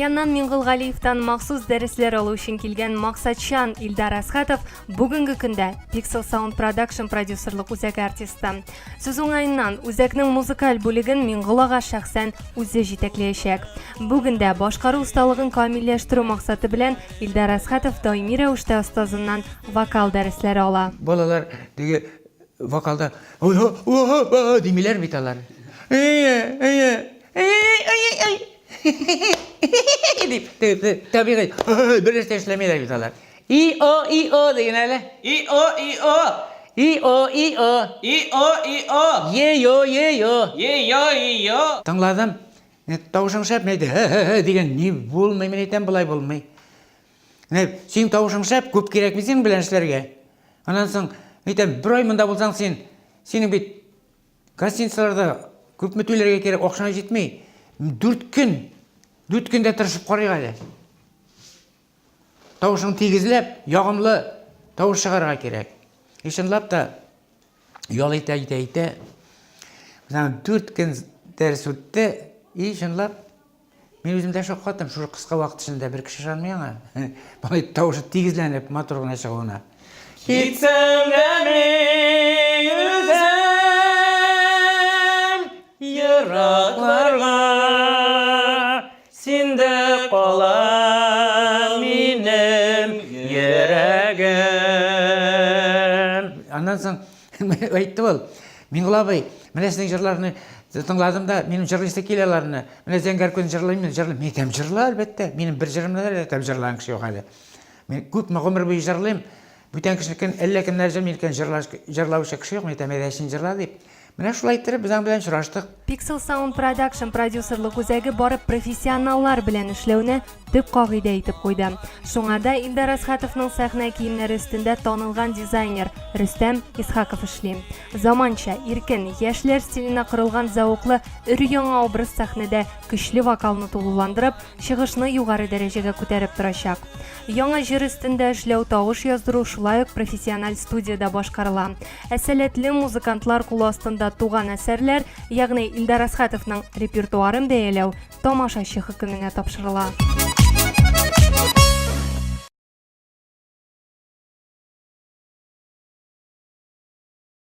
Районнан Миңгол Галиевтан махсус дәресләр алу өчен килгән максатчан Илдар Әсхәтов бүгенге көндә Pixel Sound Production продюсерлык үзәге артисты. Сүз уңаеннан, үзәкнең музыкаль бүлеген Миңгол ага шәхсән үзе җитәкләячәк. Бүген дә башкару осталыгын камилләштерү максаты белән Илдар Әсхәтов даими рәвештә остазыннан вокал дәресләре ала. Балалар теге вокалда димиләр бит алар. Дип, табигый, бер нәрсә эшләмиләр бит алар. И о и о диген әле. И о и о. И о и о. И о и о. Е йо е йо. Е йо е йо. Тыңладым. Тавышың шәп, әйтә, һе дигән, ни булмый, мин әйтәм, болай булмый. Менә синең тавышың шәп, күп кирәкми синең белән эшләргә. Аннан соң, әйтәм, бер ай монда булсаң син, синең бит гостиницаларда күпме түләргә кирәк, акчаң җитми. Дүрт көн, дүрт көндә тырышып карыйк әле. Тавышың тигезләп, ягымлы тавыш чыгарырга кирәк. И чынлап та ял итә итә итә. Менә дүрт көн дәрес үтте, и чынлап мин үзем дә шаккаттым, шушы кыска вакыт эчендә бер кеше ышанмый аңа. Болай тавышы тигезләнеп, матур гына чыгуына. Китсәм дә мин үзем еракларга, синдә кала минем йөрәгем. Аннан соң әйтте ул, Миңгол абый, менә сезнең җырларны тыңладым да, минем җырлыйсы килә аларны. Менә Зәңгәр күз җырлыйм мин, җырлыйм. Мин әйтәм, җырла, әлбәттә. Минем бер җырымны да әйтәм, җырлаган кеше юк әле. Мин күпме гомер буе җырлыйм, бүтән кешенекен әллә кемнәр җырлый, минекен җырлаучы кеше юк, мин әйтәм, әйдә син җырла дип. Менә шулай иттереп без аның белән очраштык. Pixel Sound Production продюсерлык үзәге бары профессионаллар белән эшләүне төп кагыйдә итеп куйды. Шуңа да Илдар Әсхәтовның сәхнә киемнәре өстендә танылган дизайнер Рөстәм Исхаков эшли. Заманча, иркен, яшьләр стиленә корылган зәвыклы өр-яңа образ сәхнәдә көчле вокалны тулыландырып, чыгышны югары дәрәҗәгә күтәреп торачак. Яңа җыр өстендә эшләү, тавыш яздыру шулай ук профессиональ студиядә башкарыла. Ә сәләтле музыкантлар кулы астында туган әсәрләр, ягъни Илдар Әсхәтовның репертуарын бәяләү тамашачы хөкеменә тапшырыла.